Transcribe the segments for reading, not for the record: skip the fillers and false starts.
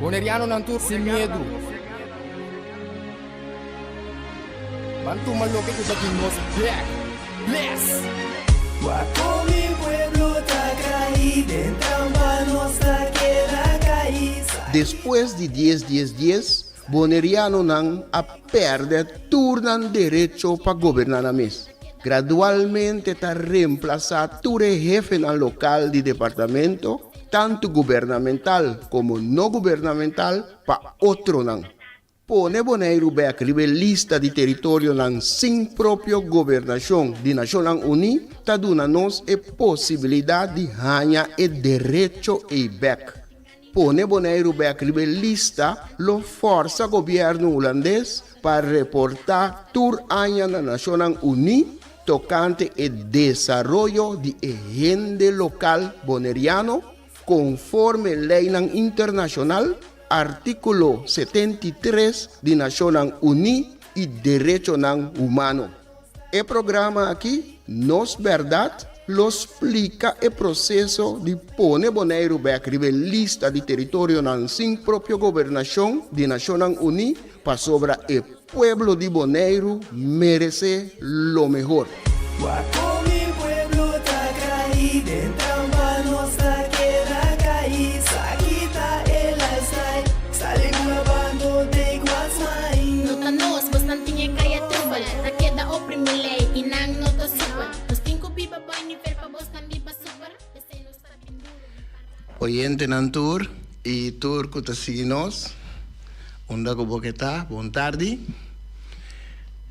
Bonerianonan tur sin miedu. Ban tuma loke ku ta di nos bek. Bless! Wak kon mi pueblo ta kai den trampa nos ta keda kai. Despues di dies dies dies, Bonerianonan a pèrdè tur nan derecho pa goberná nan mes. Gradualmente ta remplasá tur e hefenan lokal di departamento, tantu gubernamental komo no gubernamental, pa otronan. Pone Boneiru bèk riba e lista di teritorionan sin propio gobernashon di Nashonnan Uní ta duna nos e posibilidat di haña e derecho ei bèk. Pone Boneiru bèk riba e lista lo fòrsa gobièrnu hulandes pa reportá tur aña na Nashonnan Uní tokante e desaroyo di e hende lokal boneriano konforme leinan internashonal, artíkulo 73 di Nashonnan Uní i derechonan humano. E programa aki, Nos Bèrdat, lo splika e proseso di pone Boneiru bèk riba e lista di teritorionan sin propio gobernashon di Nashonnan Uní pasobra e pueblo di Boneiru meresé lo mehor. Wak kon mi pueblo ta kai den trampa nos ta keda kai sa kita e lifestyle sali ku na banko take what's mine. No ta nos, bosnan tin e kaya trubel Ta keda oprimi lei i nan no ta super Nos tin ku biba bai nivel pa bosnan biba super P'esei nos ta bin duru i para. Oyentenan tur i tur ku ta sigui nos unda ku bo ke ta, bon tardi.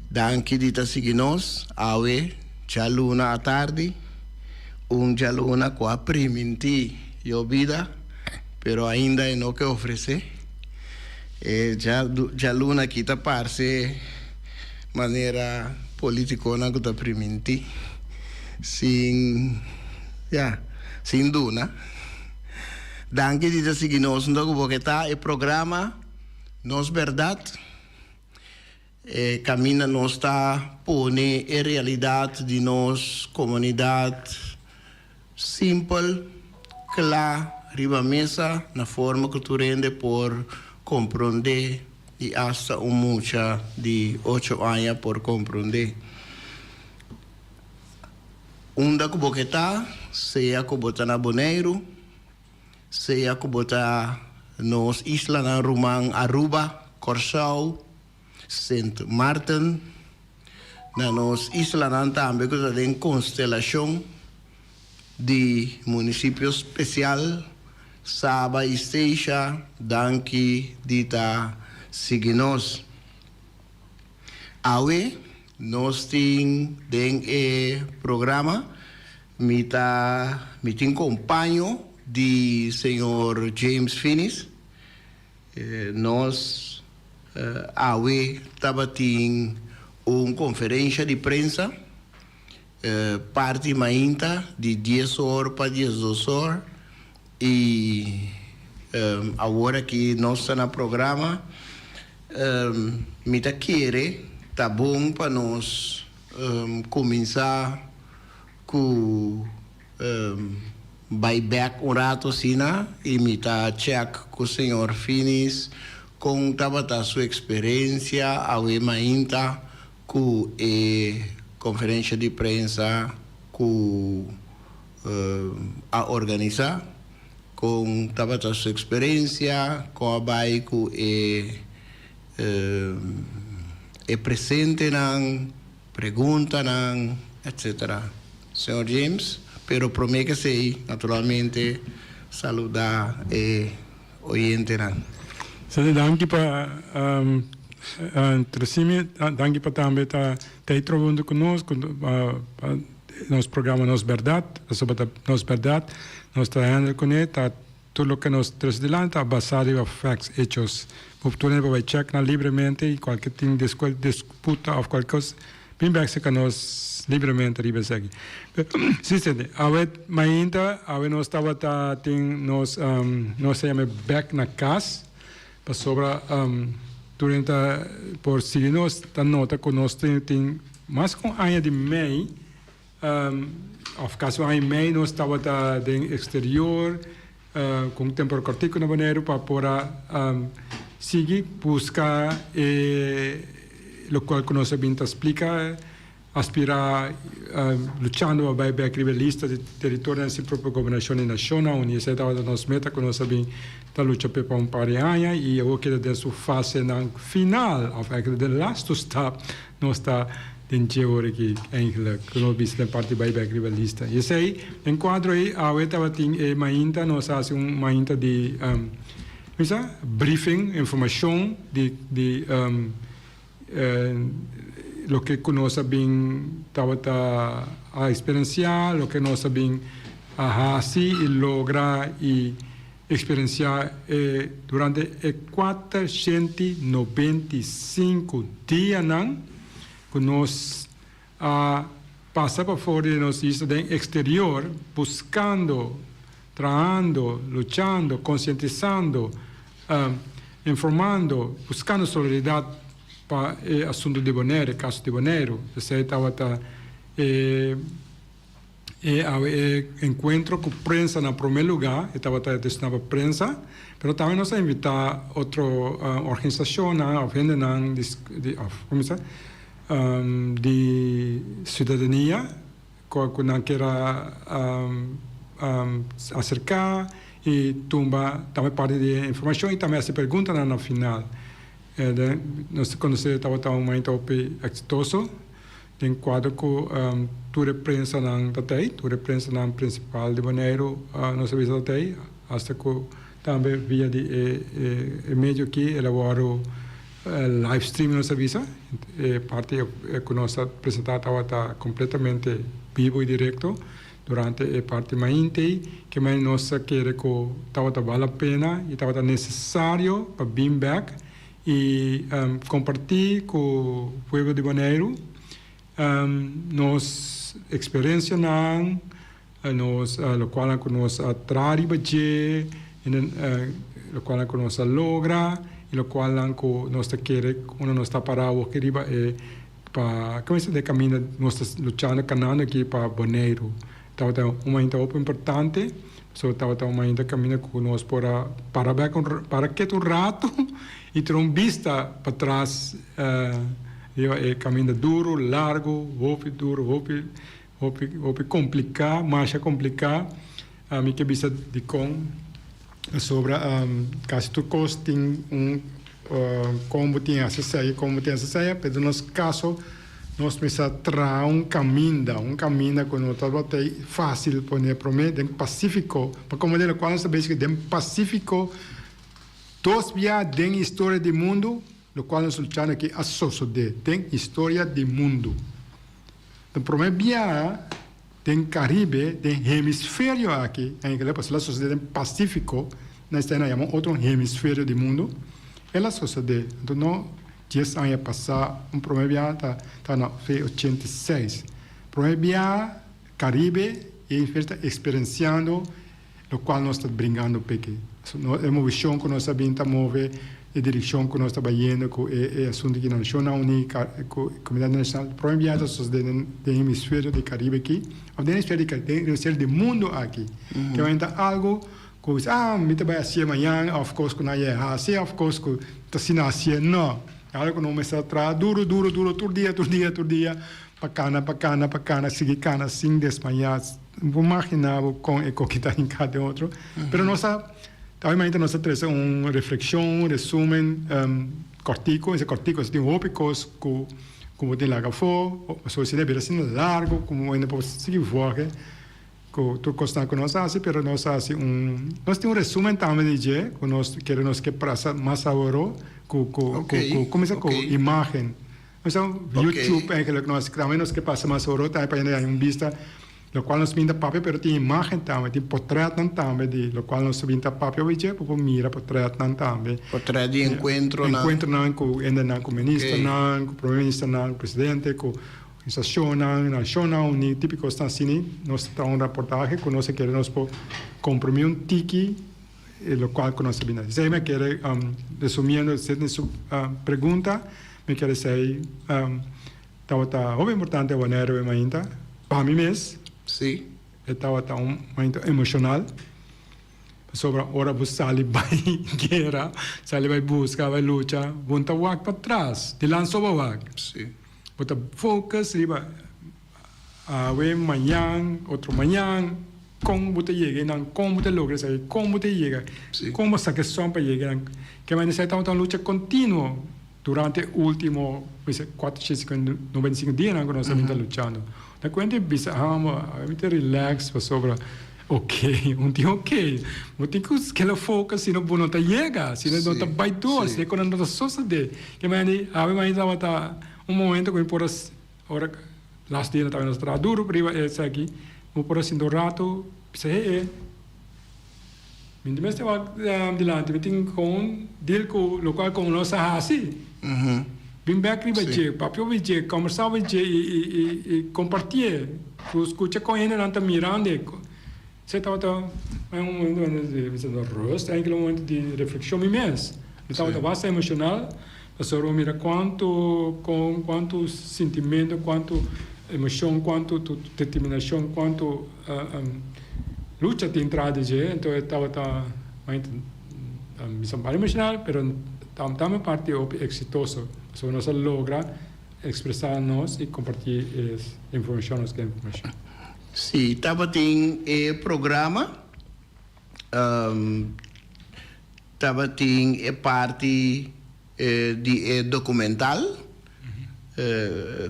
Danki di ta sigui nos awe djaluna atardi, un djaluna ku a primintí yobida pero ainda e no ke ofresé. E djaluna aki ta parse manera politiconan cu ta priminti sin, ya, sin duna. Danki di ta sigui nos unda cu bo ke ta e programa Nos Berdad, e caminda nos ta pone e realidad di nos comunidad simpel, kla riba mesa na forma ku tur hende por komprondé i asta un mucha di ocho aña por komprondé. Unda ku bo ke ta, sea ku bo ta na Boneiru, sea ku bo ta nos islanan ruman Aruba, Kòrsou, Sint Maarten, na nos islanan tambe ku ta den konstelashon di munisipio spesial Saba i Statia, danki di ta sigui nos. Awe nos tin den e programa mi ta mi tin kompaño di señor James Finies. Nos awe tabatin un konferensha di prensa parti mainta di dies or pa diesdos or i awor aki nos ta na programa. Mi ta kere ta bon pa nos kuminsá ku Bai bek un rato asina y mi ta check cu señor Finis con tabata su experiencia awe mainta cu e conferencia di prensa cu a organisa, con tabata su experiencia, con a bai cu e e presentenan. Preguntanan, etc. Señor James, pero prome ke esei, naturalmente, saluda e oyentenan. Señor, danki pa introduci danki pa tambe ta ta trobe hunto cu nos cu pa nos programa Nos Berdad, pasobra ta nos berdad nos ta handle cune, ta Tur loke nos trese dilanti ta basá riba facts, hechos. Bo por tur pa bai check nan libremente y cualke tin disputa of cualke cos, bin bek cerca nos libremente riba esaki. Si sende, awe mainta, awe nos tabata tin nos, nos ta yama e bek na cas, pasobra tur hende ta por sigui nos, ta nota cu nos tin mas cu un aña di mei, Of casi un aña y mei nos tabata den exterior. Ku un tempu kòrtiku na Boneiru pa por a sigui buska e lokual ku nos a bin ta splika, aspirá luchando pa bai bèk riba e lista di teritorionan sin propio gobernashon di Nashonnan Uní. Esei tabata nos meta ku nos a bin ta lucha p'e pa un par di aña i awor keda den su fasenan final òf èigelik den lastu stap Nos ta den dje ora ki eigenlijk ku nos bisa den parti bai bek riba lista. I esei, den kuadro ei, awe tabatin e mainta, nos a hasi un mainta di, bisa, briefing, informashon di di loke ku nos a bin tabata a eksperensiá, loke nos a bin a hasi i logra i Eksperensiá e durante e 495 dianan ku nos a pasa pafor di nos isla den eksterior buskando, trahando, luchando, konsientisando, informando, buskando solidaridat pa e asuntu di Boneiru, e kaso di Boneiru. Esei tabata e. E awe e encuentro cu prensa na prome luga, e tabata destina pa prensa, pero tambe nos a invita otro organisacionnan of hendenan di of como sa di ciudadania cu nan kier a acerca y tumba tambe parti di e informacion y tambe haci preguntanan na final. Nos ta conoce tabata un momento hopi exitoso. Den kuadro ku tur e prensanan ta tei, tur e prensanan prinsipal di Boneiru nos a bisa ta tei, asta ku tambe via di e medio aki el a wòrdu live stream nos a bisa, e parti ku nos a presentá tabata kompletamente bibo i direkto durante e parti mainta ei, ke manera nos a kere ku tabata bal la pena i tabata nesesario pa bin bèk. I kompartí ku pueblo di Boneiru nos eksperensianan, nos lokualnan ku nos a traha riba dje, lokualnan ku nos a logra i lokualnan ku nos ta kere unda nos ta pará awor aki riba e pa kuminsá den kaminda nos ta luchando kanando aki pa Boneiru. Tabata un mainta hopi importante. So tabata un mainta caminda cu nos por a para bek un para ketu un rato y tira un bista patras riba e caminda duro, largo, hopi duro, hopi hopi hopi complica, masha complica. Mi ke bisa dicon pasobra casi tur cos tin un con bo tin haci esey, con bo tin haci esey, pero den nos caso Nos mester traha un caminda, un caminda cu no tabata facil pone prome den Pacifico, pa como den locual nos ta bezig den Pacifico, dos bia den historia di mundo, locual nos luchando aki a sosode den historia di mundo. Den prome bia den Caribe, den hemisferio aki, eigenlijk pasobra el a sosode den Pacifico, na esei nan yama otro hemisferio di mundo, el a sosode. Anto no. Dies aña pasá un promé biaha ta ta na fe 86. Promé biaha Caribe y hemisferio ta experienciando locual nos ta bringando p'e. E movicion cu nos a bin ta move, e direccion cu nos ta bayendo cu e asunto di Nacionnan Uní cu comunidad internacional, promé biaha ta sucede den hemisferio di Caribe aki, of den hemisferio di den hemisferio di mundo aki. Ke ta algo Ku bisa, ah, mi ta bai hasié mañan, òf kos ku nan yega hasi, òf kos ku ta asina hasié. No. Algu ku nos mester a traha duru, duru, duru, tur dia, tur dia, tur dia, pa kana, pa kana, pa kana, sigui kana sin desmayá. No por maginá bo kon e koki ta hinká den otro. Pero nos a, obviamente nos a trese un reflekshon, un resumen kòrtiku. Esei kòrtiku, esei tin hopi kos ku ku bo tin laga afó, pasobra si no e bira asina largu ku bo no por sigui vòrge. Ku tur kosnan ku nos hasi, pero nos hasi un, nos tin un resumen tambe di dje ku nos kere nos ke prasa mas aworó ku ku ku ku kuminsá ku imágen. Nos YouTube eigenlijk nos tambe nos ke pasa mas aworó tambe pa hende haña un bista lokual nos bin ta papia pero tin imágen tambe, tin potrètnan tambe di lokual nos bin ta papia obi dje bo por mira potrètnan tambe. Potrèt di enkuentronan. Enkuentronan ku hendenan, ku ministernan, ku prome ministernan, ku presidente, ku. Organisacionnan, Nacionnan Uní, típico esnan asina, nos ta traha un raportahe cu nos a kere nos por comprimi un tiki e locual cu nos a bini. Esey mi a kere, resumiendo Sidney su pregunta, mi kere esey tabata hopi importante wanneer we mainta, pa mi mes, Sí. e tabata un momento emocional. Pasobra ora bo sali bai guera, sali bai buska, bai lucha, bo no ta wak patras, dilanti so bo wak. Bo ta focus riba awe, mañan, otro mañan, kon bo ta yega einan, kon bo ta logra esaki, kon bo ta yega, kon bo saka e son pa yega einan. Ke manera esei tabata un lucha kontinuo durante e ultimo 495 dianan ku nos a bin ta luchando. Na kuenta e bisa, amo, awe mi ta relax pasobra ok, un tin ok. Bo tin ku keda focus sino bo no ta yega, sino no ta bai dor, sino e kos no ta sosode. Ke manera di awe mainta tabata un momento ku mi por a ora last dia tabata nos traha duru riba esaki, mi por a sinta un rato bisa he e mi no mester wak dilanti, mi tin kon deal ku lokual ku nos a hasi. Bin bek riba dje, papia over dje, kombersá over dje i kompartié. Ku skucha kon hendenan ta mirando e. Esei tabata un momento di rust, enkele momento di reflekshon mi mes. Mi tabata basta emoshonal pasobra mi mira kuantu kon kuantu sintimentu, kuantu emoshon, kuantu determinashon, kuantu lucha tin tras di dje. Enton e tabata mi sa basta emoshonal pero tambe parti hopi eksitoso pasobra nos a logra ekspresá nos i kompartí e informashon nos ke informashon. Sí, tabatin e programa, tabatin e parti di e documental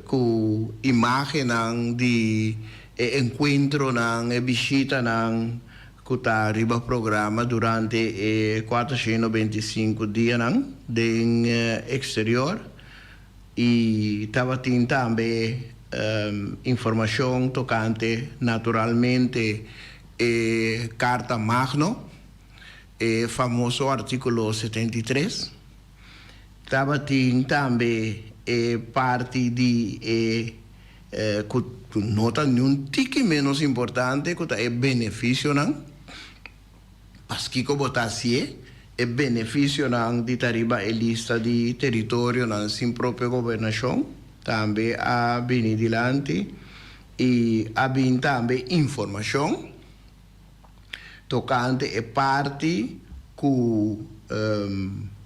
cu imagennan di e encuentronan, e bishitanan cu ta riba programa durante e 495 dianan den exterior. I tabatin tambe informashon tokante naturalmente e Karta Magno, e famoso artíkulo 73. Tabatin tambe e parti di e ku no ta niun tiki ménos importante ku ta e benefisionan. Paskiko bo ta hasié? E benefisionan di ta riba e lista di teritorionan sin propio gobernashon tambe a bini dilanti i a bin tambe informashon tokante e parti ku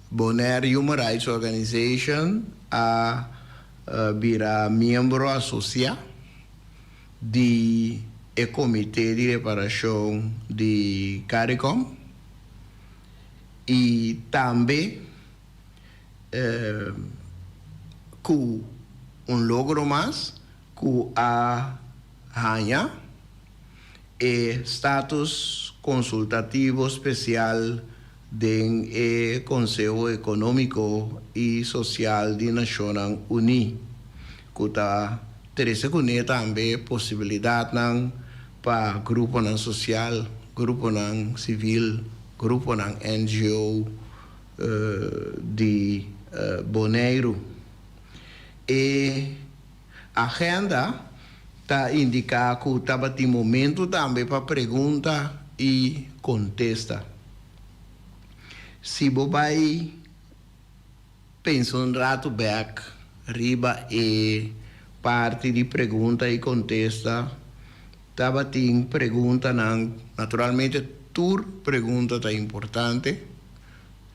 Bonaire Human Rights Organization a bira miembro asosiá. Di e Komité di Reparashon di Caricom i tambe ku un logro mas ku a haña e status konsultativo spesial den e Konseho Ekonómiko i Sosial di Nashonnan Uní, ku ta trese kuné tambe posibilidatnan pa gruponan sosial, gruponan sivil, gruponan NGO di Boneiru. E agenda ta indiká ku tabatin momentu tambe pa pregunta i kontesta. Si bo bai pensa un ratu bek riba e parti di pregunta i kontesta, tabatin preguntanan, naturalmente tur pregunta ta importante,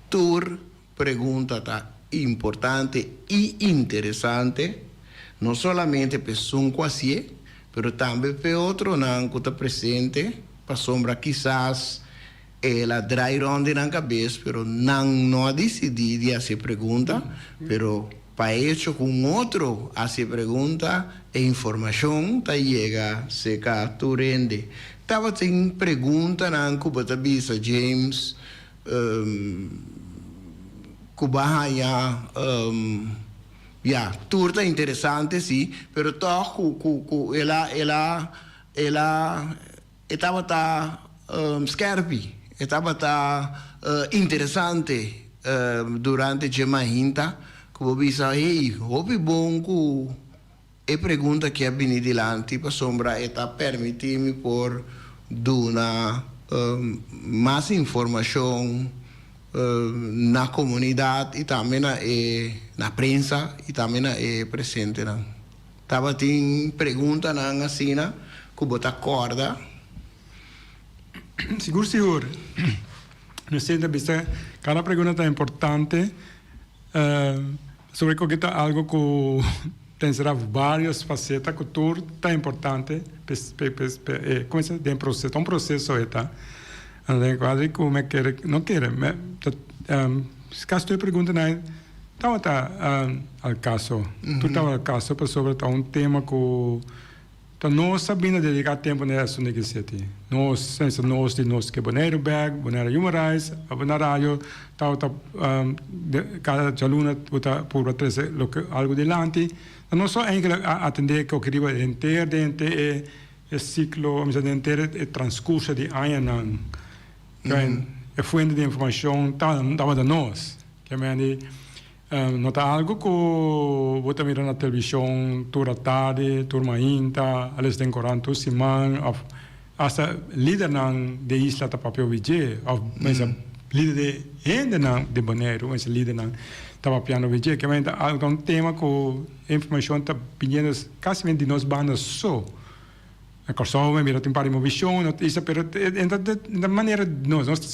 tur pregunta ta importante i interesante, no solamente pa esun ku hasié, pero tambe pa e otronan ku ta presente, pasobra kisas El a draai rond den nan cabes, pero nan no a dicidi di haci e pregunta, pero pa e hecho cu un otro haci e pregunta, e informacion ta yega cerca tur hende. Tabatin preguntanan cu bo ta bisa, James, cu bo a haña, ya, tur ta interesante si, pero toch cu, cu, cu el a, el a, el a. E tabata skerpi, e tabata interesante durante dje mainta ku bo bisa, hey, hopi bon ku e pregunta aki a bini dilanti pasobra e ta permití mi por duna mas informashon na komunidat i tambe na e na prensa i tambe na e presentenan. Tabatin preguntanan asina ku bo ta kòrda? Sigur sigur. Mi sinta bisa cada pregunta ta importante sobre cu ta algo cu ta encera varios faceta cu tur ta importante p'e como se den proceso ta un proceso e ta den cual cu mi kere no kere ta casi tur e preguntanan tabata al caso tur tabata al caso pasobra ta un tema cu Ta nos a bini dedica tempo na e asunto di seti. Nos, sensa nos di nos ke Boneiru bek, Bonaire Human Rights, abo na radio tabata cada djaluna bo ta purba trece loke algo dilanti. Ta nos so enkele a atende koke riba henter den henter e e ciclo, mi sa den henter e transcurso di añanan. E fuente di informacion tabata nos. No ta algu ku bo ta mira na televishon tur atardi, tur mainta, ales den korant tur siman òf asta lidernan di e isla ta papia obi dje òf mester lider di hendenan di Boneiru mester lidernan ta papiando obi dje. Kimente ta algu ta un tema ku e informashon ta biniendo kasimente di nos banda so. Na Kòrsou mi mira tin un par di movishon na otro isla pero e ta manera nos nos ta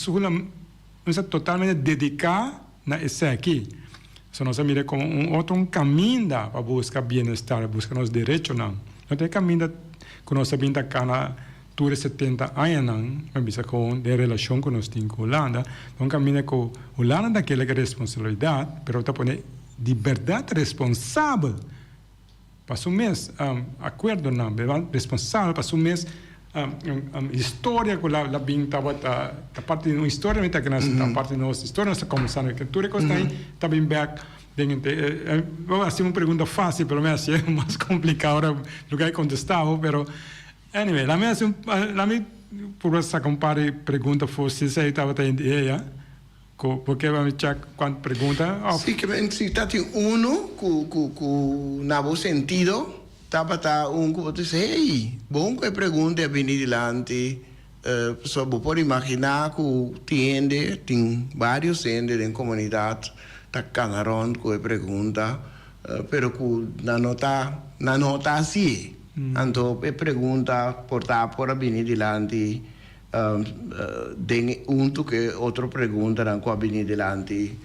Nos ta totalmente dediká na esaki. So nos a mira komo un otro un kaminda pa buska bienestar, buska nos derechonan. No ta e kaminda ku nos a bin ta kana tur e setenta añanan, mi a bisa kon den relashon ku nos tin ku Hulanda, ta un kaminda ku Hulanda ta kere responsabilidat, pero ta pone di bèrdat responsabel. Pa su mes akuerdonan, responsabel pa su mes historia ku la bin tabata ta parti di un historia mi ta kere nan ta parti di nos historia nos ta komensando ku tur e kos ta ta bin bek den e bo a hasi un pregunta fásil pero mi a hasié mas kompliká ora lugar di kontestá bo pero anyway lami hasi un lami purba saka un par di pregunta for si esei tabata idea. Ku bo ke mi check kuantu pregunta of? Si ke men si ta tin unu ku ku ku na bo sentido tabata un ku bo ta bisa hey bon ku e pregunta a bini dilanti pasobra bo por imaginá ku tin hende tin varios hende den komunidat ta kana rònt ku e pregunta pero ku nan no ta nan no ta hasié anto e pregunta por ta por a bini dilanti. Den e untu ku e otro preguntanan ku a bini dilanti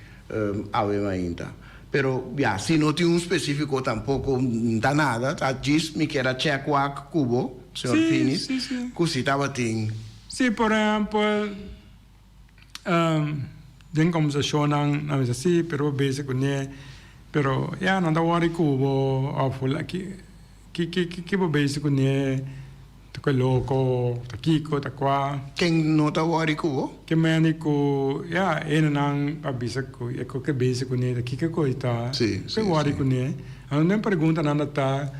awe mainta. Pero ya, si no tin un spesífiko tampoko n ta nada, ta djis mi kier a chèk wak ku bo, señor Finis, ku si tabatin. Sí, por ehèmpel, den kombersashonnan nan bisa sí, pero bo bese kuné, pero ya nan ta wòri ku bo òf ki ki ki bo bese kuné. Ta kue loko, ta kiko, ta kua. Ken no ta wòri ku bo? Ke mende ku, ya, hendenan a bisa ku e ku ke bese kuné, ta kiko ku e ta ke wòri kuné. Anto den preguntanan ta ta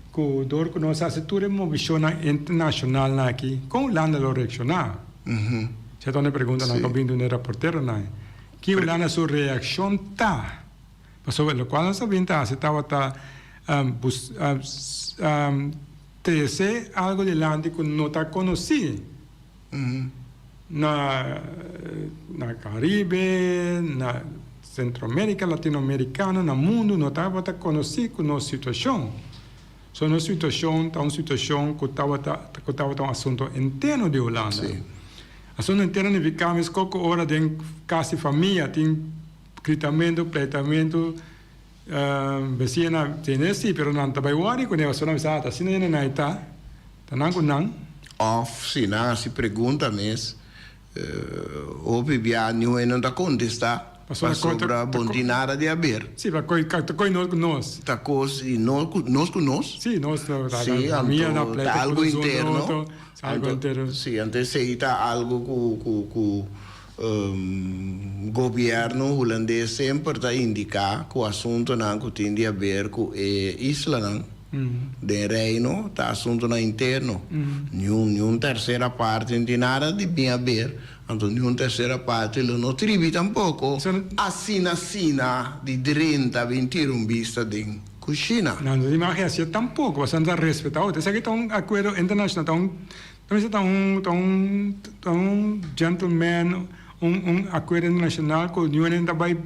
ku dor ku nos hasi tur e movishonnan internashonalnan aki, kon Hulanda lo reakshoná? Esei ta un e preguntanan ku a bini duna e raporteronan. Ki Hulanda su reakshon ta? Pasobra lokual nos a bini ta hasi tabata Trese algo dilanti ku no ta konosí na na Karibe, na Sentroamerika, Latinoamerikano, na mundu no tabata konosí ku nos situashon. So nos situashon ta un situashon ku tabata ku tabata un asunto interno di Hulanda. Asunto interno nifiká meskos ku ora den kas di famia tin gritamentu, pleitamentu. Besiña tene si, pero nan ta bai wòrdu ku ne, pasobra nan bisa, ah, ta asina hende nan e ta, ta nan ku nan. Òf si nan hasi pregunta mes, hopi bia niun hende no ta kontestá, pasobra bo no tin nada di haber. Si, ta koi nos ku nos. Ta kos di nos ku nos. Si, nos ta Si, anto ta algu interno. Si, anto esei ta algu ku ku. Gobierno Hulandes semper ta indica cu asuntonan cu tin di haber cu e islanan den Reino ta asuntonan interno. Niun niun tercera parti no tin nada di bin haber, anto niun tercera parti lo no tribi tampoco asina asina di drenta bin tira un bista den cushina. Nan no tin mag hacié tampoco, pasobra nan ta respeta otro. Esaki ta un acuerdo internacional, ta un Ta mester ta un ta un ta un gentleman un un akuerdo internashonal ku niun hende ta bai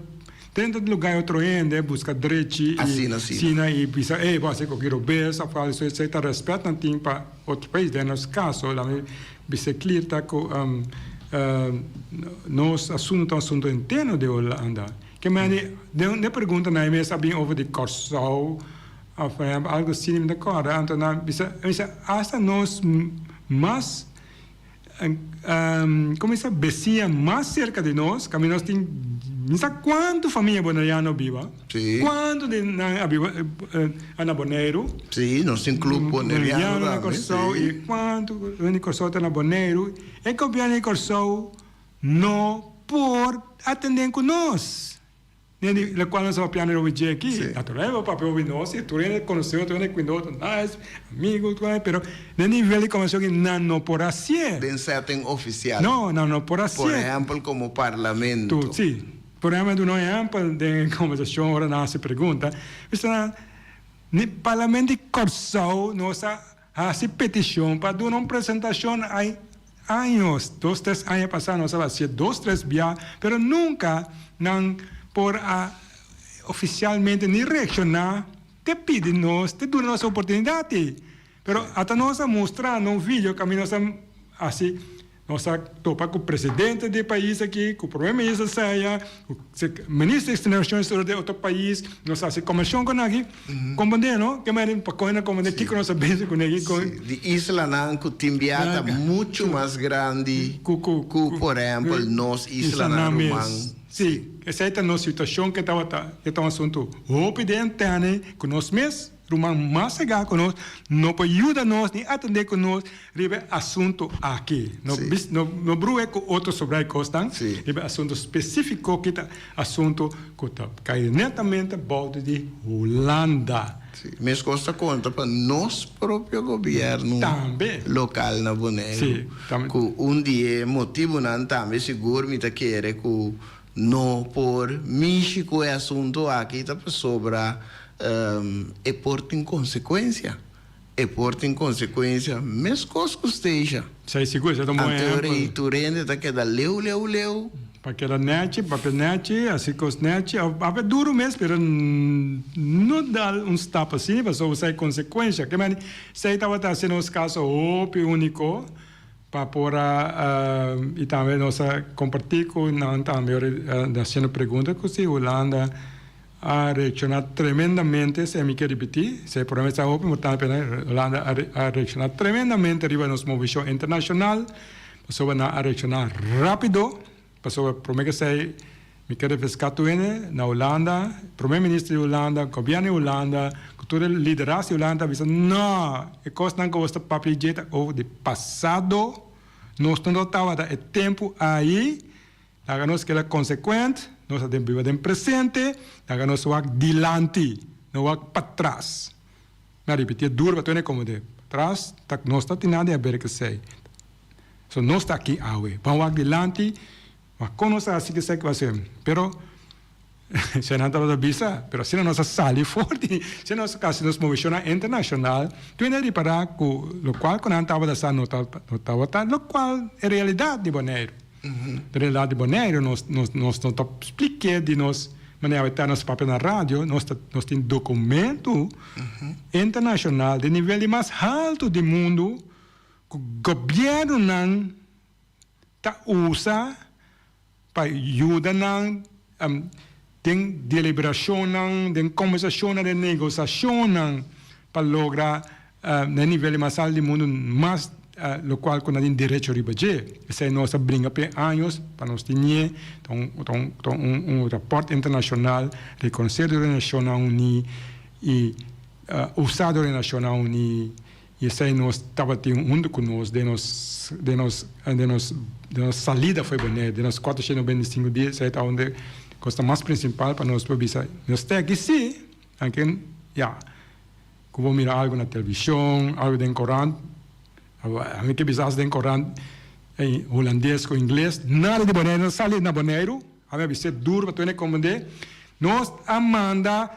drenta di lugá di otro hende buska drechi i Asina asina. sina i bisa ey bo hasi koki robes òf algu so esei ta rèspèt nan tin pa otro pais den nos kaso lami bisa e klir ta ku. Nos asunto ta un asunto interno di Hulanda. Ke mende den e pregunta nan e mes a bin over di Kòrsou òf algu asina mi ta kòrda anto nan bisa mi bisa asta nos mas Como bisa besiña mas cerca di nos caminda nos tin mi sa cuanto famia boneriano biba cuanto di nan a biba na Boneiru. Si, nos tin club boneriano na Corsou y cuanto di Corsou ta na Boneiru e gobierno di Corsou no por atende cu nos. Den di lokual nos a papia na dje aki, natural bo papia hopi nos i tur hende konosé tur hende kuida otro nice, amigo tur hende, pero den nivel di kombersashon aki nan no por hasié. Den setting ofisial. No, nan no por hasié. Por ehèmpel komo parlamento. Tu, si. Por ehèmpel, duna un ehèmpel den e kombersashon ora nan hasi pregunta, bisa nan, ni parlamento di Kòrsou nos a Hasi petishon pa duna un presentashon ay años, dos tres aña pasá nos a hasié dos tres bia, pero nunka nan por a ofisialmente ni reakshoná te pidi nos, te duna nos e oportunidat ei. Pero ata nos a mustra na un video kaminda nos a hasi. Nos a topa ku presidente di e pais aki, ku prome minister saya, ku minister di relaciones exterior di otro pais, nos a hasi kombershon ku nan aki. Komprende no? Ke manera pa kohe nan komprende kiko nos a bisa ku nan aki. Si, di islanan ku tin bia ta muchu mas grandi ku por ehempel nos islanan ruman. Si, esei ta nos situashon ke tabata, ke ta un asuntu hopi den tene ku nos mes. Ruman mas segá ku nos no por yuda nos ni atendé ku nos riba e asuntu aki. No bis, no, no bru'é ku otro sobrá e kosnan riba e asuntu spesífiko ki ta asuntu ku ta kai netamente bou di Hulanda. Sí. Meskos ta konta pa nos propio gobièrnu Tambe. lokal na Boneiru. Sí, tambe. Ku un di e motibunan tambe sigur mi ta kere ku No por mishi ku e asuntu aki ta pasobra e por tin konsekuensia. E por tin konsekuensia meskos ku Stacia. Esei sigur, esei ta un bon Anto ehèmpel. rei tur hende ta keda leu leu leu. Pa keda nèchi, papia nèchi, hasi kos nèchi, òf papia duru mes, pero no dal un stap asina pasobra sa e konsekuensia. Ke manera esei tabata hasi nos kaso hopi úniko. Pa por a y tambe nos a comparti cu nan tambe ora di haciendo pregunta cu si Hulanda a reacciona tremendamente, esey mi ke ripiti, esey por ejemplo ta hopi importante pa nan, Hulanda a reacciona tremendamente riba nos movicion internacional, pasobra nan a reacciona rapido. Pasobra prome k'esei mi ke refreská tur hende na Hulanda, prome minister di Hulanda, gobièrnu di Hulanda, ku tur e liderazgo di Hulanda ta bisa, No! E kosnan ku bos ta papia dje ta over di pasado, nos no tabata e tempu ahi, laga nos keda konsekuent, nos ta den biba den presente, laga nos wak dilanti, no wak patras. Mi a ripitié duru pa tur hende komprendé, patras ta nos ta tin nada di haber k'esei. So nos ta aki awe. Ban wak dilanti, wak kon nos a hasi kisa ki a Pero esei nan tabata bisa, pero asina nos a sali for di, asina nos a hasi nos moveshonnan internashonal, tur hende a ripará ku lokual ku nan tabata sa no tabata lokual e realidat di Boneiru. E realidat di Boneiru nos nos nos no ta splik'é di nos manera awe ta nos papia na radio, nos ta nos tin dokumentu internashonal di nivel di mas haltu di mundu ku gobièrnunan ta usa pa yuda nan den deliberashonnan, den kombersashonnan, den negosashonnan pa logra na e nivel di mas alto di mundu mas lokual ku nan tin derecho riba dje. Esei nos a bringa p'e años pa nos tinié, ta un un rapòrt internashonal rekonosé dor e Nashonnan Uní i usa dor e Nashonnan Uní. I esei nos tabatin huntu ku nos den nos den nos den nos den nos salida fo'i Bonaire, den nos 495 dia, esei ta un de kosnan mas prinsipal pa nos por bisa nos ta aki sí, anke ya ku bo mira algu na televishon, algu den korant, ami ke bisa den korant hulandes ku ingles, nada di Bonaire no sali na Boneiru, ami a bis'é duru pa tur hende komprendé, nos a manda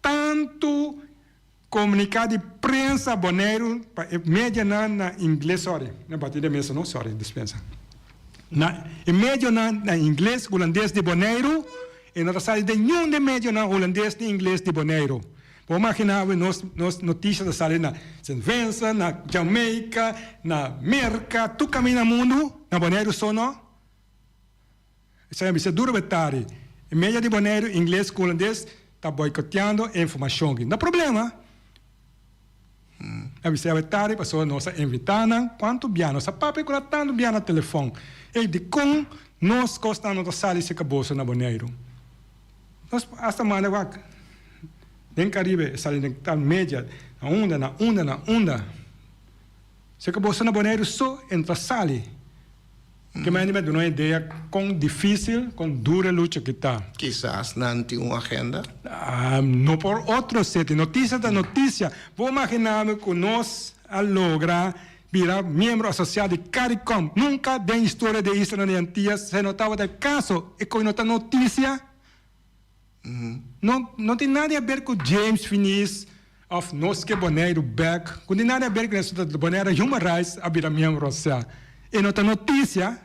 tantu. Komuniká di prensa Boneiru pa e medianan na ingles, sorry, na bati den mesa no, sorry, dispensa. Na e medionan na ingles, hulandes di Boneiru, e no ta sali den niun den medionan hulandes ni ingles di Boneiru. Bo imaginá awe nos nos notisia ta sali na Sint Vincent, na Jamaica, na Merka, tur kaminda mundu, na Boneiru so no. Esei a bisa duro betari. E media di Boneiru, ingles ku hulandes, ta boikoteando e informashon aki. No problema. A bisa betari pasobra nos a invitá nan kuantu bia. Nos a papia ku nan tantu bia na telefòn. Ey, dikon nos kosnan no ta sali serka boso na Boneiru? Nos hasta manda wak den Karibe e sali den tal media, na unda, na unda, na unda. Serka boso na Boneiru so e no ta sali. Ke manera mi a duna un idea kon difísil, kon duru e lucha ki ta. Kisas nan tin un agenda? No por otro seti. Notisia ta notisia. Bo imaginá mi ku nos a logra bira miembro asosiá di Caricom. Nunka den historia di e islanan di Antillas se no tabata e kaso. E koe no ta notisia. No, no tin nada di haber ku James Finies òf Nos Ke Boneiru Bèk. Ku tin nada di haber ku esei ta Bonaire Human Rights a bira miembro asosiá. E no ta notisia.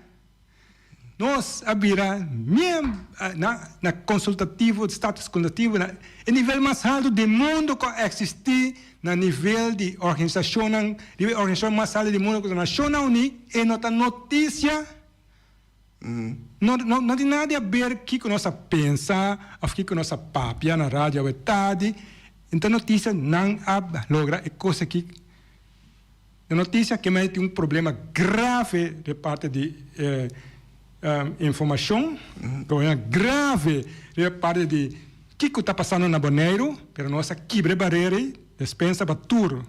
Nos a bira miem na na konsultativo, status konsultativo na e nivel mas haltu di mundu ku a eksistí na nivel di organisashonnan, riba e organisashon mas haltu di mundu ku ta Nashonnan Uní, e no ta notisia. No no no tin nada di aber kiko nos a pensa òf kiko nos a papia na radio awe tardi, e ta notisia nan a logra e kos aki. E noticia ke mei tin un problema grave de parte di informacion, problema grave riba parte di kico ta pasando na Boneiru, pero nos a kibra e barera ei, despensa pa tur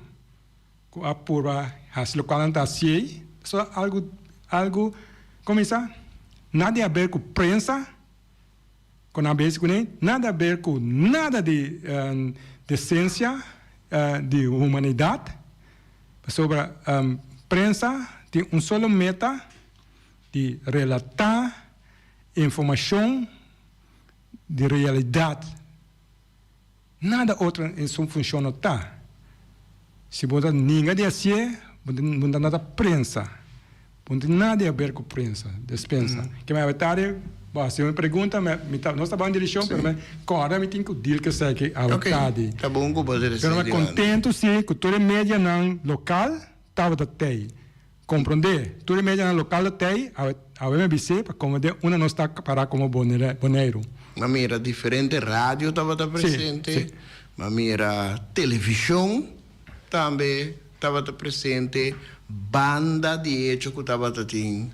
cu a purba haci locual nan ta haci ei, pasobra algo algo cuminsa nada di haber cu prensa, cu nan a bezi cune, nada haber cu nada di decencia di humanidad, pasobra prensa tin un solo meta di relata informacion di realidad. Nada otro en su funcion no ta. Si bo ta ninga di hacié, bo ta nota prensa. Bo no tin nada di haber cu prensa, despensa. Ke mi awetari, bo haci un pregunta, mi ta, nos ta bai un direccion, pero mi corda mi tin cu deal cu esaki awetadi. Ta bon cu bo Pero mi contento si cu tur e medianan local tabata tey. Comprende, tur e medianan local ta tey, awe, awe mi a bis'é pa comprende unda nos ta para como Boneiru. Mi a mira diferente radio tabata presente, mi a mira television tambe tabata presente, banda di hecho cu tabata tin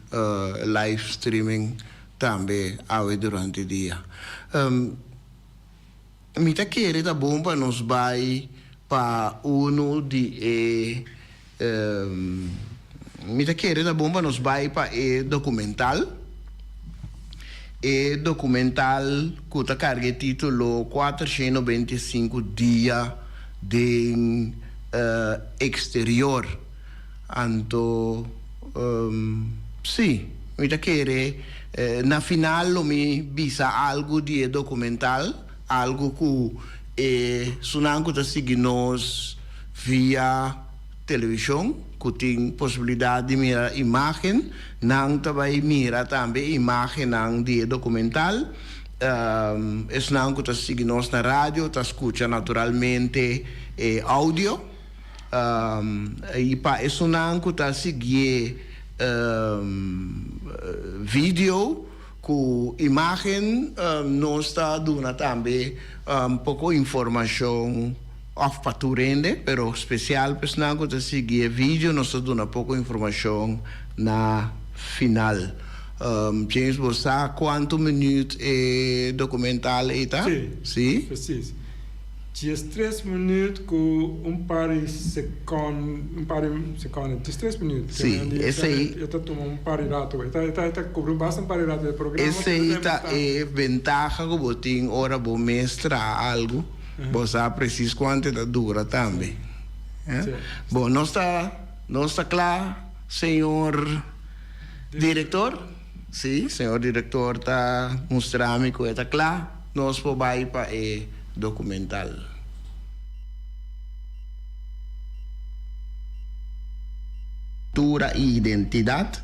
live streaming tambe awe durante dia. Mi ta kere ta bon pa nos bai pa unu di e Mi ta kere ta bon pa nos bai pa e documental. E documental cu ta carga e titulo 495 dia den exterior. Anto si, mi ta kere na final lo mi bisa algu di e documental, algu cu e sunan cu ta sigui nos via television, cu tin posibilidad di mira imagen, nan ta bay mira tambe imagennan di e documental. Esnan cu ta sigui nos na radio ta scucha naturalmente e audio. I pa esunnan ku ta siguié video ku imágen nos ta duna tambe poko informashon òf pa tur hende, pero spesial pa esnan ku ta siguié video nos ta duna poko informashon na final. James bo sa kuantu minüt e dokumental ei ta? Sí, presis. 13 minuut ku un par di sekòn, un par di sekònde, 13 minuut. Sí, esei. E ta tuma un par di rato, e ta e ta kubri basta un par di rato di programa. Esei ta e bentaha ku bo tin ora bo mes traha algu, bo sa presis kuantu e ta dura tambe. Bo, nos ta, nos ta kla, señor direktor? Sí, señor direktor ta mustra mi ku e ta kla. Nos por bai pa e documental. Cultura y identidad.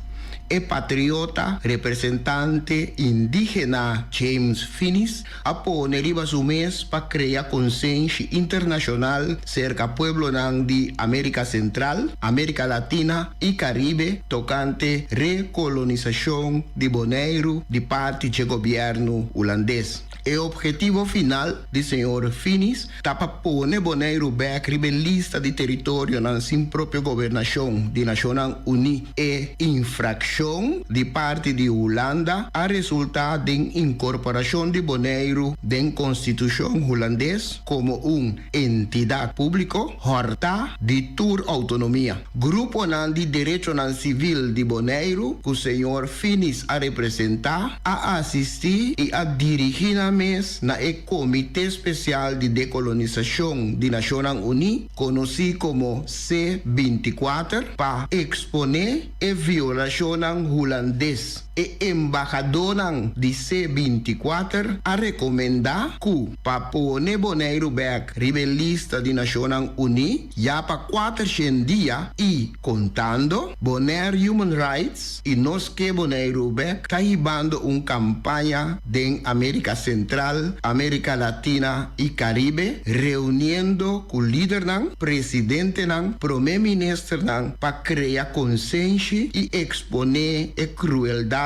E patriota representante indígena James Finies a pone riba su mes pa krea konsenshi internashonal serka pueblonan di Amérika Sentral, Amérika Latina i Karibe tokante rekolonisashon di Boneiru di parti dje gobièrnu hulandes. E obhetivo final di señor Finies ta pa pone Boneiru bèk riba e lista di teritorionan sin propio gobernashon di Nashonnan Uní. E infrakshon di parti di Hulanda a resultá den inkorporashon di Boneiru den konstitushon hulandes komo un entidat públiko hòrtá di tur outonomia. Gruponan di derechonan sivil di Boneiru ku señor Finies a representá a asistí i a dirigí nan mes na e Komité Spesial di Dekolonisashon di Nashonnan Uní, konosí komo C 24, pa eksponé e violashonnan hulandes. E embahadónan di C 24 a rekomendá ku pa pone Boneiru bèk riba e lista di Nashonnan Uní ya pa 400 dia i kontando, Bonaire Human Rights i Nos Ke Boneiru Bèk ta hibando un kampaña den Amérika Sentral, Amérika Latina i Karibe reuniendo ku lidernan, presidentenan, promé ministernan pa krea konsenshi i eksponé e krueldatnan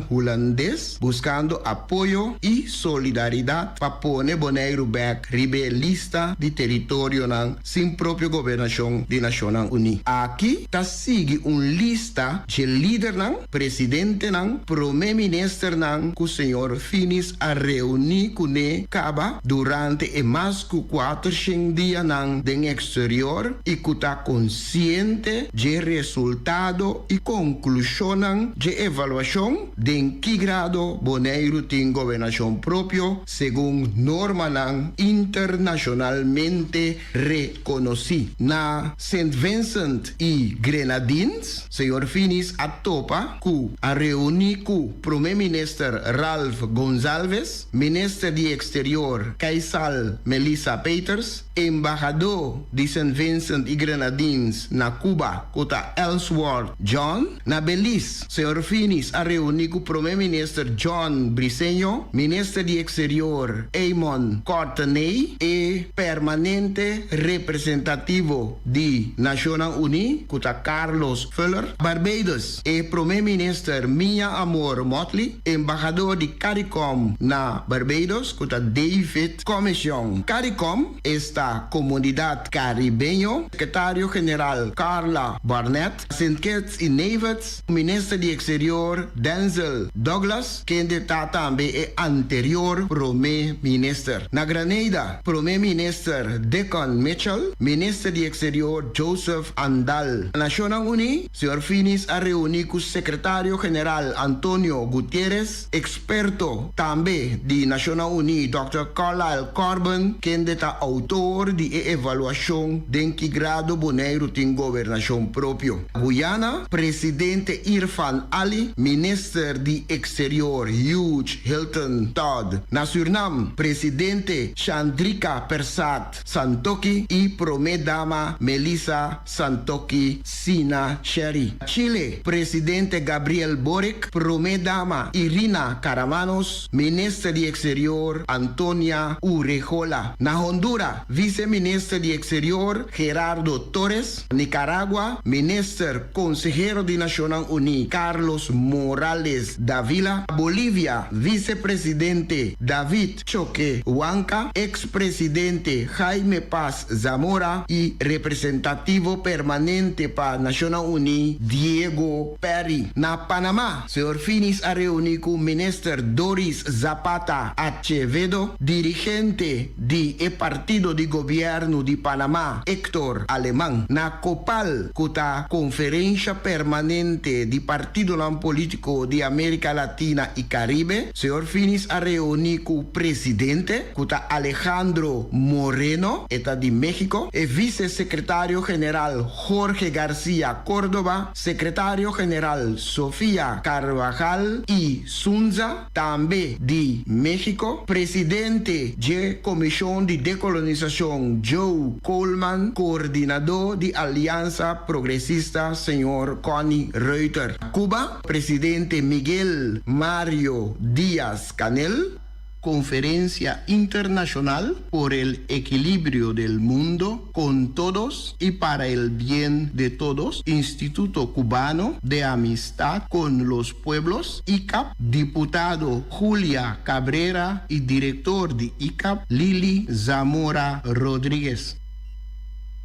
hulandes buskando apoyo i solidaridat pa pone Boneiru bèk riba e lista di teritorionan sin propio gobernashon di Nashonnan Uní. Aki ta sigui un lista dje lidernan, presidentenan, promé ministernan ku señor Finies a reuní kuné kaba durante e mas ku 400 dianan den eksterior i ku ta konsiente dje resultado i konklushonnan dje evaluashon den ki grado Boneiru tin gobernashon propio segun normanan internashonalmente rekonosí. Na Sint Vincent i Grenadines, señor Finies a topa ku a reuní ku Promé Minister Ralph Gonsalves, Minister di Eksterior Keisal Melissa Peters, Embahadó di Sint Vincent i Grenadines na Cuba ku ta Ellsworth John. Na Belize, señor Finies a reuní ku Promé Minister John Briceño, Minister di Eksterior Eamon Courtenay e Permanente Representativo di Nashonnan Uní ku ta Carlos Fuller. Barbados, e Promé Minister Mia Amor Mottley, Embahador di Caricom na Barbados ku ta David Comissiong. Caricom, esta Komunidat Karibeño, Sekretario General Carla Barnett, Sint Kitts i Nevis, Minister di Eksterior Denzil Douglas, kende ta tambe e anterior Promé Minister. Na Grenada, Promé Minister Dickon Mitchell, Minister di Eksterior Joseph Andal. Na Nashonnan Uní, señor Finies a reuní ku Sekretario General Antonio Guterres, Eksperto tambe di Nashonnan Uní Dòkter Carlyle Carbon, kende ta outor di e evaluashon den ki grado Boneiru tin gobernashon propio. Guyana, Presidente Irfaan Ali, Minister di Eksterior Hugh Hilton Todd. Na Surnam, Presidente Chandrikapersad Santokhi i Promé Dama Mellisa Santokhi Sina Sherry. Chile, Presidente Gabriel Boric, Promé Dama Irina Karamanos, Minister di Eksterior Antonia Urrejola. Na Hondura, Vise Minister di Eksterior Gerardo Torres. Nicaragua, Minister Konsehero di Nashonnan Uní Carlos Morales Davila. Bolivia, Vise Presidente David Choquehuanca, eks presidente Jaime Paz Zamora i representativo permanente pa Nashonnan Uní Diego Perry. Na Panamá, señor Finies a reuní ku minister Doris Zapata Acevedo, dirigente di e partido di gobièrnu di Panamá Héctor Alemán. Na Copal, ku ta konferensha permanente di partidonan polítiko. Polítiko di Amérika Latina i Karibe, señor Finies a reuní ku presidente, ku ta Alejandro Moreno, e ta di México, e vise sekretario general Jorge Garcia Córdoba, sekretario general Sofia Carvajal i Sunza, tambe di México, presidente dje Komishon di Dekolonisashon Joe Coleman, koordinadó di Aliansa Progresista señor Connie Reuter. Cuba, presidente Miguel Mario Díaz-Canel. Conferencia Internacional por el Equilibrio del Mundo con Todos y para el Bien de Todos, Instituto Cubano de Amistad con los Pueblos, ICAP, diputado Julia Cabrera y director di ICAP, Lili Zamora Rodríguez.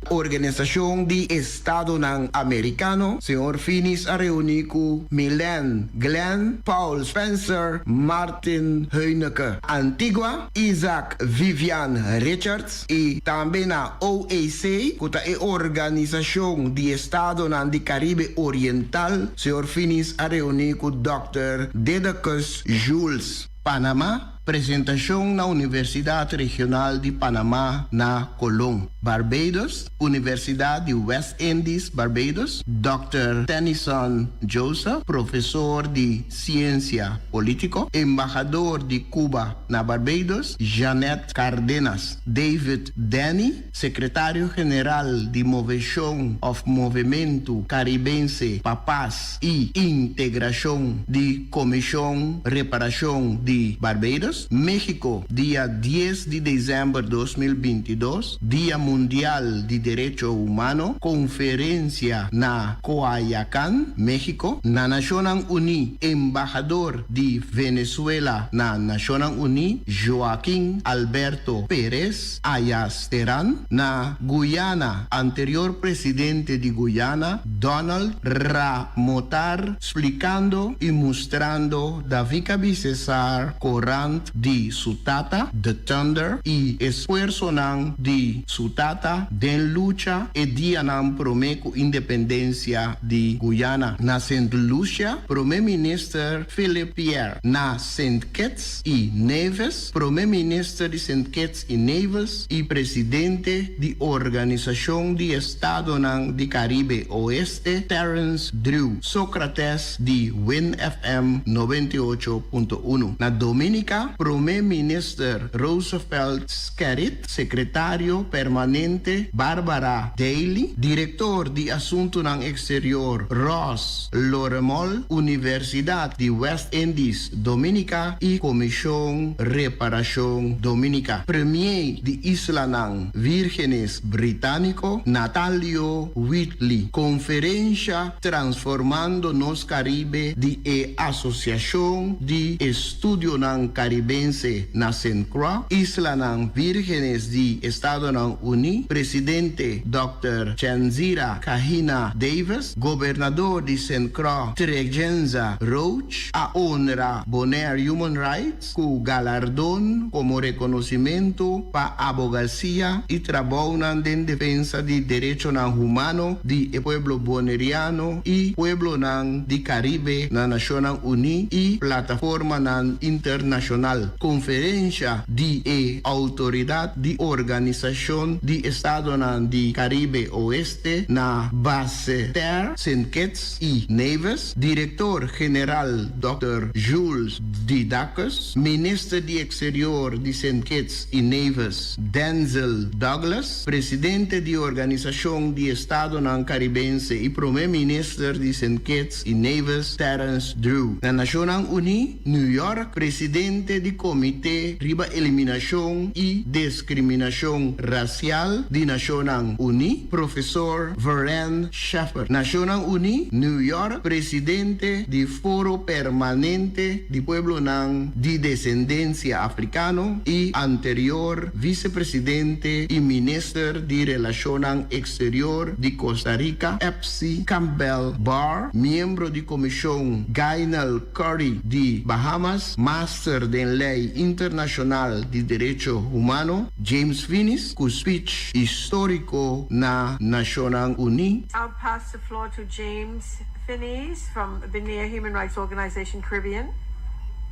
Organisashon di Estadonan Amerikano, señor Finies a reuní ku Milen Glenn, Paul Spencer, Martin Heineke, Antigua, Isaac Vivian Richards i tambe na OEC, ku ta e Organisashon di Estadonan di Karibe Oriental, señor Finies a reuní ku dòkter Didacus Jules. Panama, Presentashon na Universidat Regional di Panama na Colón. Barbados, Universidat di West Indies, Barbados, Dòkter Tennyson Joseph, profesor di Siensia Polítiko, Embahador di Cuba na Barbados, Jeanette Cardenas, David Denny, Sekretario General di Moveshon òf Movementu Karibense pa Pas i Integrashon di Komishon Reparashon di Barbados, México, dia dies di desèmber 2022, Dia Mundial di Derecho Humano, konferensia na Coayacán, México, na Nashonnan Uní, Embahador di Venezuela na Nashonnan Uní, Joaquín Alberto Pérez. Ayas Teran, na Guyana, anterior presidente di Guyana, Donald Ramotar, splikando i mustrando Davika Bisesar korant di su tata, The Thunder, i esfuersonan di su tata den lucha e dianan promé ku independensia di Guyana. Na Sint Lucia, Promé Minister Philip Pierre. Na Sint Kitts i Nevis, Promé Minister di Sint Kitts i Nevis i Presidente di Organisashon di Estadonan di Karibe Oeste, Terrence Drew Socrates di Win FM 98.1. Na Dominica, Promé Minister Roosevelt Skerrit, Sekretario Permanente Barbara Daly, Direktor di Asuntunan Eksterior Ross Loremol, Universidat di West Indies Dominica i Komishon Reparashon Dominica. Premier di Islanan Vírgenes Britániko, Natalio Wheatley. Konferensha Transformando Nos Karibe di e Asosiashon di Estudionan Karibense na Sint Croix, Islanan Vírgenes di Estadonan Uní, Presidente dòkter Chenzira Kahina Davis, Gobernador di Sint Croix Tregenza Roach a honra Bonaire Human Rights ku galardon komo rekonosimentu pa abogasia i trabounan den defensa di derechonan humano di e pueblo boneriano i pueblonan di Karibe na Nashonnan Uní i plataformanan internashonal. Konferensha di e Outoridat di Organisashon di Estadonan di Karibe Oeste na Basse Terre, Sint Kitts i Nevis, Direktor General Dòkter Jules Didacus, Minister di Eksterior di Sint Kitts i Nevis Denzel Douglas, Presidente di Organisashon di Estadonan Karibense i Promé Minister di Sint Kitts i Nevis Terrence Drew. Na Nashonnan Uní, New York, Presidente di Komité riba Eliminashon i Deskriminashon Rasial di Nashonnan Uní, Profesor Verene Shepherd. Nashonnan Uní, New York, Presidente di Foro Permanente di Pueblonan di Desendensia Afrikano i anterior Visepresidente i Minister di Relashonnan Eksterior di Costa Rica, Epsy Campbell Barr, miembro di Komishon Gaynell Curry di Bahamas, Master den Lei Internashonal di Derecho Humano, James Finies, ku speech históriko na Nashonnan Uní. I'll pass the floor to James. Finies from Bonaire Human Rights Organization Caribbean.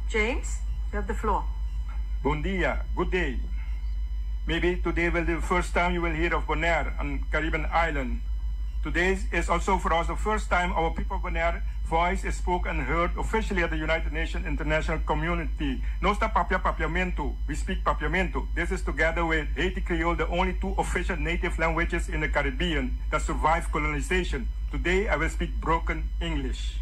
James, you have the floor. Bon dia, good day. Maybe today will be the first time you will hear of Bonaire and Caribbean island. Today is also for us the first time our people of Bonaire voice is spoken and heard officially at the United Nations international community. Nos ta papia papiamento. We speak papiamento. This is together with Haiti Creole, the only two official native languages in the Caribbean that survived colonization. Today I will speak broken English.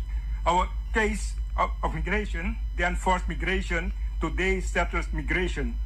Our case of, of migration, then forced migration, today settled migration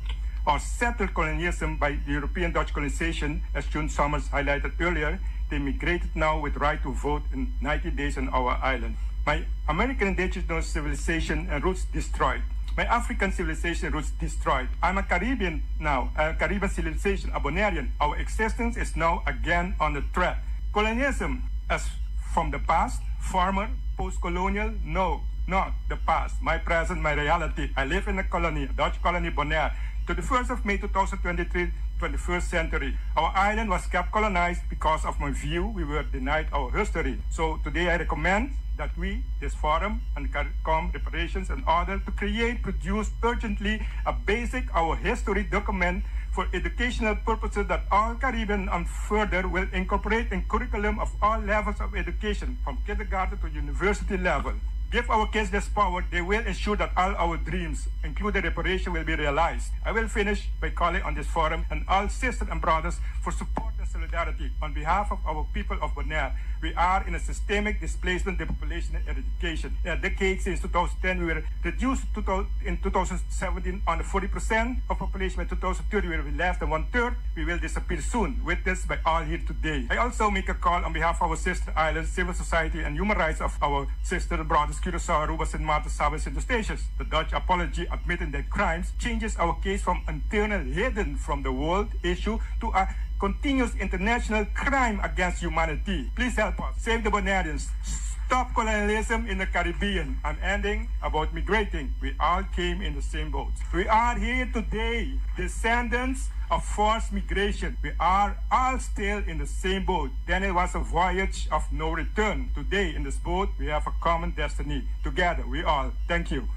or settled colonialism by the European Dutch colonization, as June Summers highlighted earlier, they migrated now with right to vote in 90 days on our island. My American indigenous civilization and roots destroyed. My African civilization roots destroyed. I'm a Caribbean now, a Caribbean civilization, a Bonairean. Our existence is now again under threat. Colonialism, as from the past, former, post-colonial, no, not the past. My present, my reality. I live in a colony, Dutch colony, Bonaire. To the 1st of May 2023, 21st century. Our island was kept colonized because of my view, we were denied our history. So today I recommend that we, this forum, and CARICOM reparations and order to create, produce urgently a basic our history document for educational purposes that all Caribbean and further will incorporate in curriculum of all levels of education, from kindergarten to university level. Give our kids this power, they will ensure that all our dreams, including reparation, will be realized. I will finish by calling on this forum and all sisters and brothers for support and solidarity on behalf of our people of Bonaire. We are in a systemic displacement, depopulation, and eradication. In a decade since 2010, we were reduced to in 2017 under 40% of population. By 2030, we will be less than one third. We will disappear soon, witnessed by all here today. I also make a call on behalf of our sister islands, civil society, and human rights of our sister and brothers Curacao, Aruba, St. Martin, Saba, and St. The Dutch apology admitting their crimes changes our case from internal hidden from the world issue to a continuous international crime against humanity. Please help us. Save the Bonaireans. Stop colonialism in the Caribbean. I'm ending about migrating. We all came in the same boat. We are here today, descendants of forced migration. We are all still in the same boat. Then it was a voyage of no return. Today, in this boat, we have a common destiny. Together, we all. Thank you.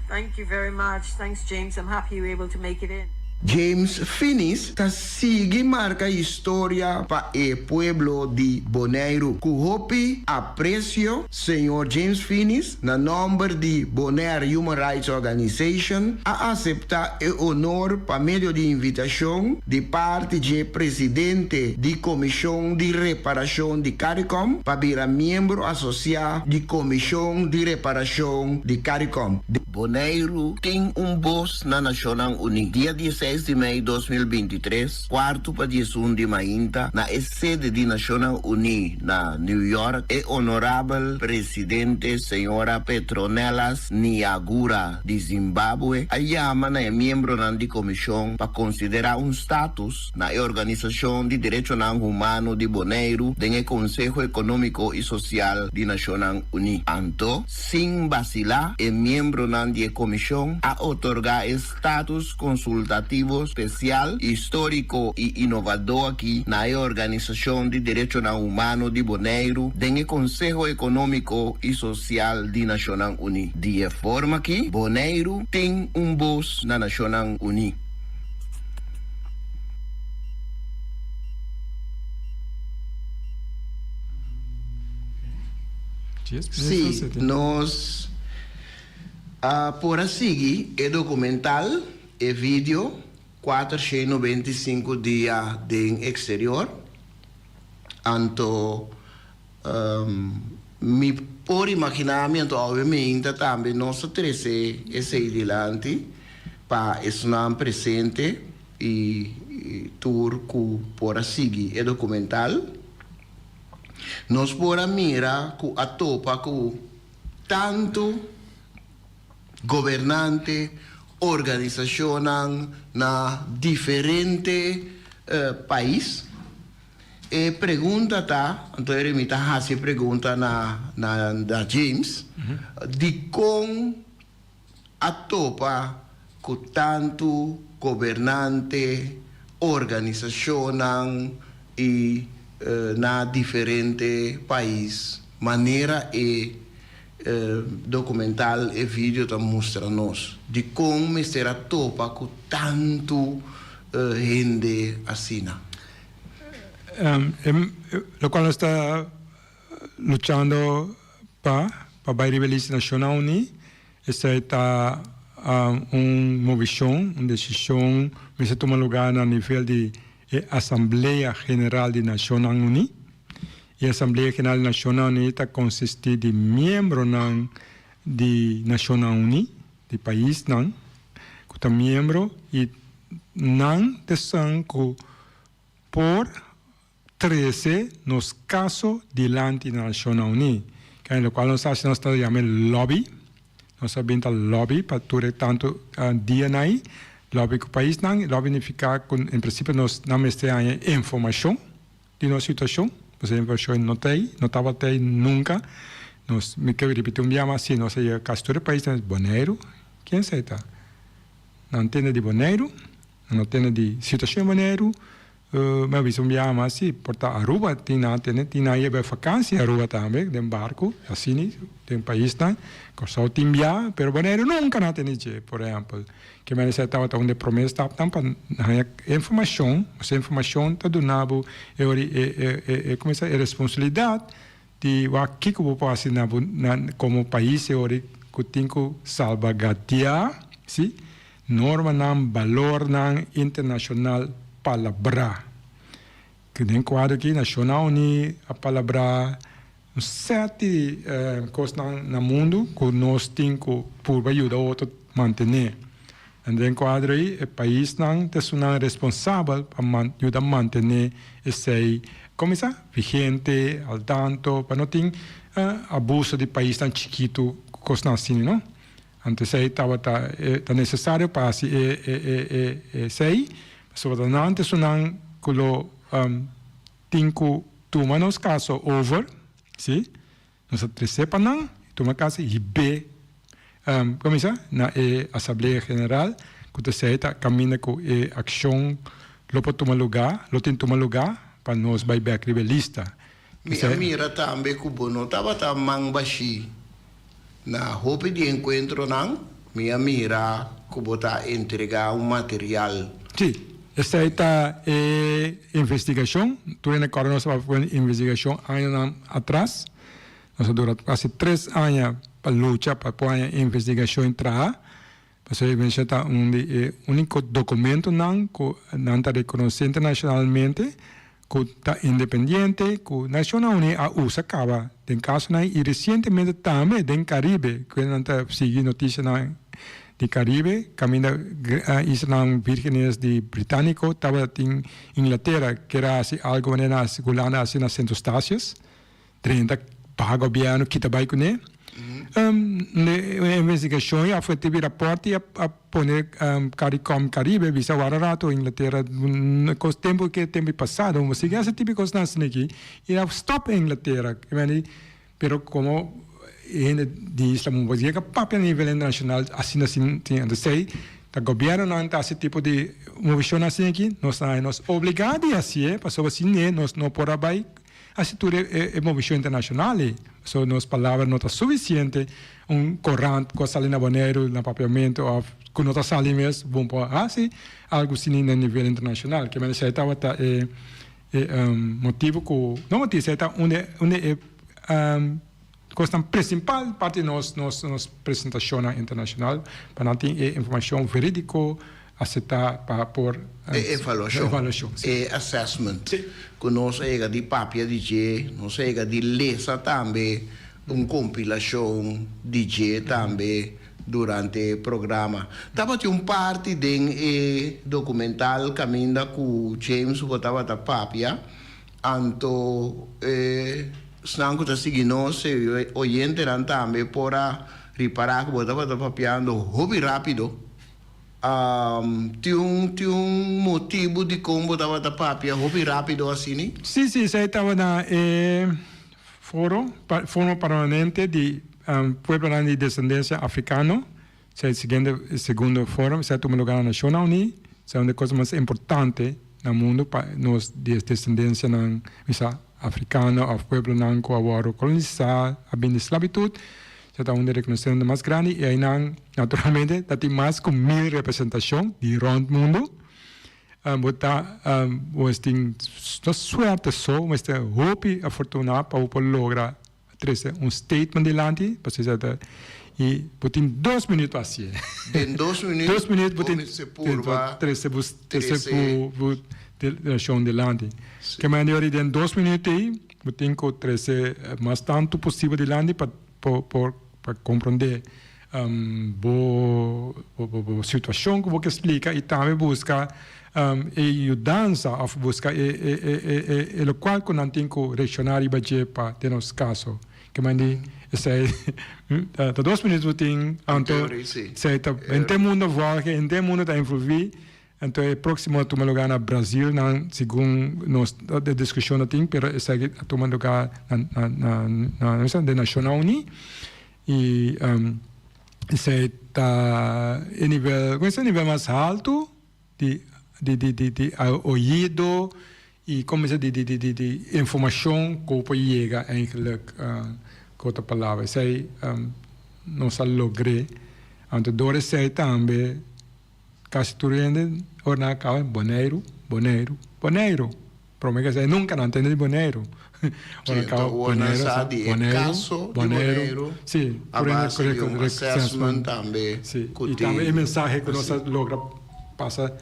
Thank you very much. Thanks, James. I'm happy you were able to make it in. James Finies ta sigui marka historia pa e pueblo di Boneiru. Ku hopi apresio, señor James Finies, na nòmber di Bonaire Human Rights Organization, a aseptá e honor pa medio di invitashon di parti dje presidente di Komishon di Reparashon di Caricom pa bira miembro asosiá di Komishon di Reparashon di Caricom. Boneiru tin un bos na Nashonnan Uní. Dia dieseis di mei 2023, kuartu pa diesun di mainta, na e sede di Nashonnan Uní na New York, e Honorabel Presidente Señora Petronellas Nyagura di Zimbabwe a yama na e miembronan di komishon pa konsiderá un status na e Organisashon di Derechonan Humano di Boneiru den e Konseho Ekonómiko i Sosial di Nashonnan Uní. Anto, Sin basilá, e miembronan di e komishon a otorgá e status konsultativo spesial, históriko i inovadó akí na e Organisashon di Derechonan Humano di Boneiru den e Konseho Ekonómiko i Sosial di Nashonnan Uní. Di e forma akí, Boneiru tin un bos na Nashonnan Uní. Sí, nos a por a sigui e documental, e video, 495 dia den exterior. Anto mi por imagina mi, anto obviamente tambe nos a trece esey dilanti pa esnan presente y tur cu por a sigui e documental. Nos por a mira ku a topa ku tantu gobernante, organisashonnan na diferente pais. E pregunta ta, anto eri mi ta hasi e pregunta na na James, dikon a topa ku tantu gobernante, organisashonnan i. Na diferente pais, manera e documental, e video ta mustra nos, dicon mester a topa cu tanto hende asina? Locual nos ta luchando pa, pa bay riba e lista Nacionnan Uní, esey ta un movicion, un decision mester tuma lugar na nivel di e Asamblea General di Nashonnan Uní. E Asamblea General di Nashonnan Uní ta konsistí di miembronan di Nashonnan Uní, di paisnan ku ta miembro i nan ta esun ku por trese nos kaso dilanti na Nashonnan Uní. Kende lokual nos ta hasi nos ta yama e lobby. Nos a bin ta lobby pa tur e tantu dianan ei, lobby ku paisnan. Lobby nifiká ku en prinsipio nos nan mester haña informashon di nos situashon, pasobra e informashon no ta ei, no tabata ei nunka. Nos, mi ke ripití un bia mas, si nos a yega kasi tur e paisnan, Boneiru, ken sa e ta? Nan tende di Boneiru, nan no tende di situashon di Boneiru. Mi a bisa un biaha mas si por ta Aruba tin nan tene tin nan yeba e vakansi Aruba tambe den barco asini den paisnan Kòrsou tin bia pero Boneiru nunka nan a tene dje por ehèmpel ke manera esei tabata un di e promé stapnan pa haña informashon pasobra informashon ta duna bo e ora e e e komo e responsabilidat di wak kiko bo por hasi na bo na komo pais e ora ku tin ku salbaguardiá si. Normanan, balornan internashonal palabrá. Ku den kuadro aki Nashonnan Uní a palabrá un sèt di kosnan na mundu ku nos tin ku purba yuda otro mantené. En den kuadro ei e paisnan ta esunnan responsabel pa yuda mantené esei kuminsá vigente, al tanto, pa no tin abuso di paisnan chikitu ku kosnan asina no. Anto esei tabata ta nesesario pa hasi e e e esei, pasobra ta nan ta esunnan ku lo tin ku tuma nos kaso over, si, nos a tresé pa nan, tuma kaso i hib'é, komo bisa, na e Asamblea General, ku ta esei ta kaminda ku e akshon lo por tuma lugá, lo tin tuma lugá pa nos bai bèk riba e lista. Mi a mira tambe ku bo no tabata man bashí. Na hopi di enkuentronan mi a mira ku bo ta entregá un material. Sí, esei ta e investigashon. Tur hende kòrda nos tabata pone investigashon añanan atras. Nos a dura kasi tres aña pa lucha pa por haña e investigashon i traha. Pasobra e mester ta un di e úniko dokumentonan ku nan ta rekonosé internashonalmente ku ta independiente ku Nashonnan Uní a usa kaba den kasonan i resientemente tambe den Karibe ku nan ta sigui notisianan di Karibe kaminda Islanan Vírgenes di Britániko tabatin Inglatera kier a hasi algu manera nan hasi Hulanda a hasi na Sint Eustatius. 30 baha gobièrnu kita bai kuné. E investigashon ya fue tibi rapòrt i a pone Caricom Caribe bisa wara rato Inglatera kos tempu ke tempu pasado bo sigui hasi tipi kosnan asina aki i a stòp Inglatera pero komo hende di isla bo yega papia a nivel internashonal asina sin esei ta gobièrnunan ta hasi tipo di movishonnan asina aki nos ta haña nos obligá di hasié pasobra si ne nos no por a bai Hasi tur e movishon internashonal ei. So nos palabra no ta sufisiente. Un korant ku a sali na Boneiru na Papiamentu òf ku no ta sali mes bon por hasi algu asina na nivel internashonal. Ke manera esei tabata e e motibu ku, no motibu, esei ta un di un di e kosnan prinsipal parti di nos nos nos presentashonnan internashonal pa nan tin e informashon verídiko. Acepta pa por. E evaluashon, e assessment ku nos a yega di papia di dje, nos a yega di lesa tambe un kompilashon di dje tambe durante e programa. Tabatin un parti den e dokumental kaminda ku James bo tabata papia, anto e esnan ku ta sigui nos, e oyentenan tambe por a ripará ku bo tabata papiando hopi rápido. Tin un tin un motibu dikon bo tabata papia hopi rápido asini? Sí, sí, esei tabata na e foro, foro permanente di pueblonan di desendensia afrikano. Esei e siguiente, e segundo foro, esei a tuma lugá na Nashonnan Uní. Esei un di e kosnan mas importante. na mundu pa nos di e desendensianan bisa afrikano òf pueblonan ku a wòrdu kolonisá a bini di sklabitut. Esei ta un di e rekonosementu mas grandi i einan naturalmente ta tin mas ku mil representashon di rònt mundu. Bo ta bo mester tin no suerte so, bo mester hopi afortuná pa bo por logra trese un statement dilanti, pasobra esei ta i bo tin dos minuut pa hasié. Den dos minuut Dos minuut bo bo tin mester purba trese bo trese trese. bo bo declaracion dilanti. Ke manera di ora den dos minuut ei bo tin ku trese mas tantu posibel dilanti pa por por pa komprondé bo bo situashon ku bo ke splika i tambe buska e yudansa òf buska e e e e e lokual ku nan tin ku reakshoná riba dje pa den nos kaso. Ke men di esei ta dos minuut bo tin anto esei ta henter mundo vòlge henter mundo ta envolví anto e próksimo a tuma lugá na Brazil nan segun nos e diskushon ta tin pero esaki a tuma lugá na na na na Nashonnan Uní. I esei ta e nivel, ku e nivel mas haltu di di di di di oido i komo di di di di di informashon ku por yega eigenlik ku otro palabra. Esei nos a logr'é. Anto dor esei tambe kasi tur hende ora nan a kaba Boneiru, Boneiru, Boneiru. Prome ke esei nunka nan tende di Boneiru. Sí, enton ora nan sa di e kaso di Boneiru a base di un assessment tambe ku tin. I tambe e mensahe ku nos a logra pasa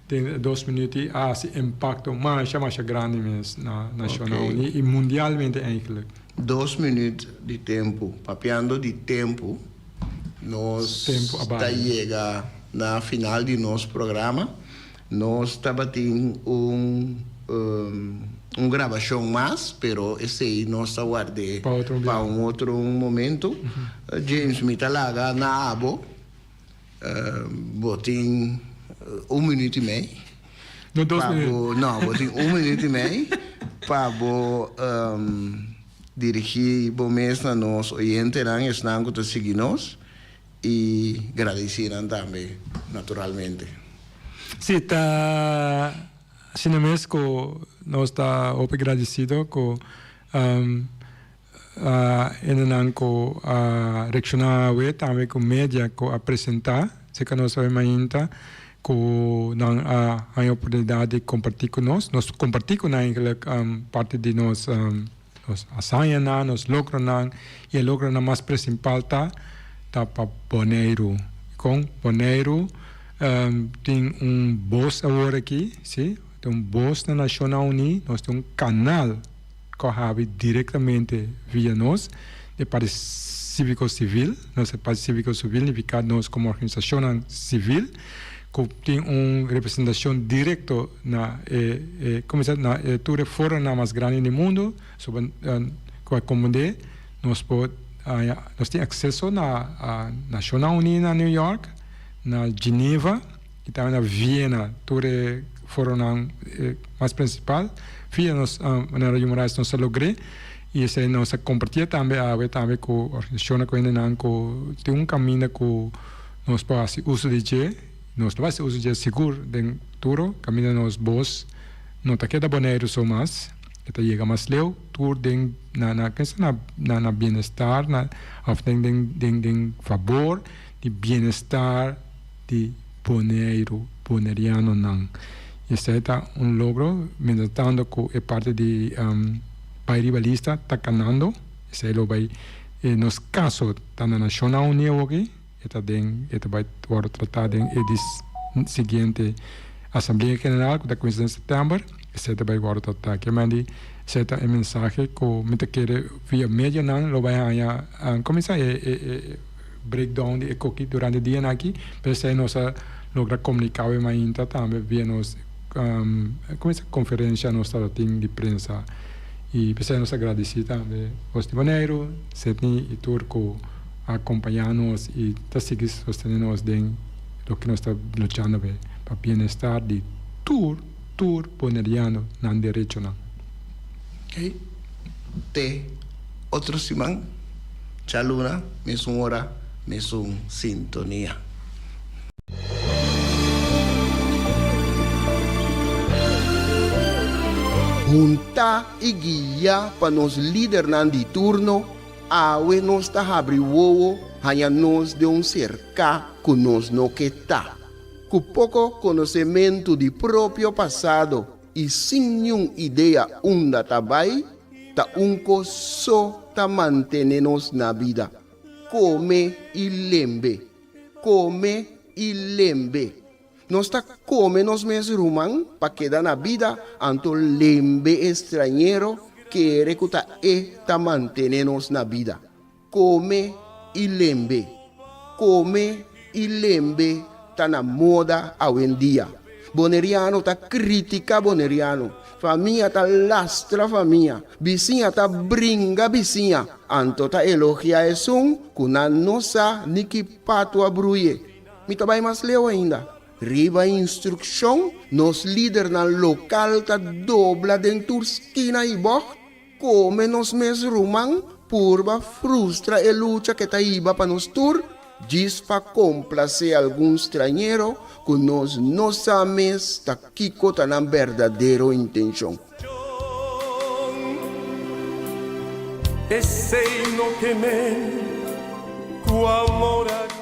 den e dos minuut ei a hasi impakto masha masha grandi mes na Nashonnan Uní i mundialmente eigentlik. Dos minuut di tempu. Papiando di tempu, nos ta yega na final di nos programa. Nos tabatin un un grabashon mas, pero esei nos ta ward'é pa un otro momento. James, mi ta laga na abo. Bo tin un minuut i mei. No, dos minuut. Pa bo, no, bo tin un minuut i mei pa bo dirigí bo mes na nos oyentenan, esnan ku ta sigui nos. I gradisí nan tambe, naturalmente. Sí, ta asina mes ku nos ta hopi gradisido ku hendenan ku a reakshoná awe, tambe ku media ku a presentá serka nos awe mainta, ku nan a haña oportunidat di kompartí ku nos. Nos kompartí ku nan eigenlijk parti di nos. Nos hazañanan, nos logronan i e logronan mas principal ta ta pa Boneiru. Dikon? Boneiru tin un bos awor aki, si, tin un bos na Nashonnan Uní, nos tin un kanal ku a habri direktamente via nos, di parti síviko sivil, nos e parti síviko sivil nifiká nos komo organisashonnan sivil ku tin un representashon direkto na e e kuminsá na e tur e foronan mas grandi di mundu so ku a komprendé nos por haña nos tin akseso na Nashonnan Uní na New York na Geneva i tambe na Viena tur e foronan mas prinsipal via nos manera Human Rights nos a logr'é i esei nos a kompartié tambe awe tambe ku organisashonnan ku hendenan ku tin un kaminda ku nos por hasi uso di dje. Nos ta hasi uso dje sigur den futuro, kaminda nos bos no ta keda Boneiru so mas, e ta yega mas leu tur den na na kensa na na na bienestar na of den den den den fabor di bienestar di Boneiru, bonerianonan. I esei ta un logro, mientras tanto ku e parti di bai riba lista ta kanando, esei lo bai nos kaso ta na Nashonnan Uní awoki. E ta den e ta bai wòrdu tratá den e di siguiente Asamblea General ku ta kuminsá den sèptèmber. Esei ta bai wòrdu tratá. Ke men di esei ta e mensahe ku mi ta kere via medionan lo bai haña kuminsá e e breakdown di e koki durante e dianan aki. Pero esei nos a logra komuniká awe mainta tambe via nos kuminsá konferensha nos tabatin di prensa. I p'esei nos ta gradisí tambe Voz di Boneiru, Sidney i tur ku a acompaña nos y ta sigui sostene nos den loke nos ta luchando p'e, pa bienestar di tur, tur Boneriano, nan derechonan. Ok, te otro siman, djaluna, mesun ora, mesun sintonia. Huntá i guiá pa nos lidernan di turno, awe nos ta habri wowo haña nos den un serká ku nos no ke ta. Ku poko konosementu di propio pasado i sin niun idea unda ta bai, ta un kos so ta mantené nos na bida, kome i lembe, kome i lembe. Nos ta kome nos mes ruman pa keda na bida, anto lembe e strañero kere ku ta e ta mantené nos na bida. Kome i lembe. Kome i lembe ta na moda awendia. Boneriano ta kritika boneriano, famia ta lastra famia, bisiña ta bringa bisiña, anto ta elogia esun ku nan no sa ni ki patu a bruye. Mi ta bai mas leu ainda. Riba instrukshon, nos lidernan lokal ta dobla den tur skina i bògt Kome nos mes ruman purba frustra e lucha ke ta hiba pa nos tur, djis pa komplasé algun strañero ku nos no sa mes ta kiko ta nan berdadero intenshon. Esei no ke men ku amor a.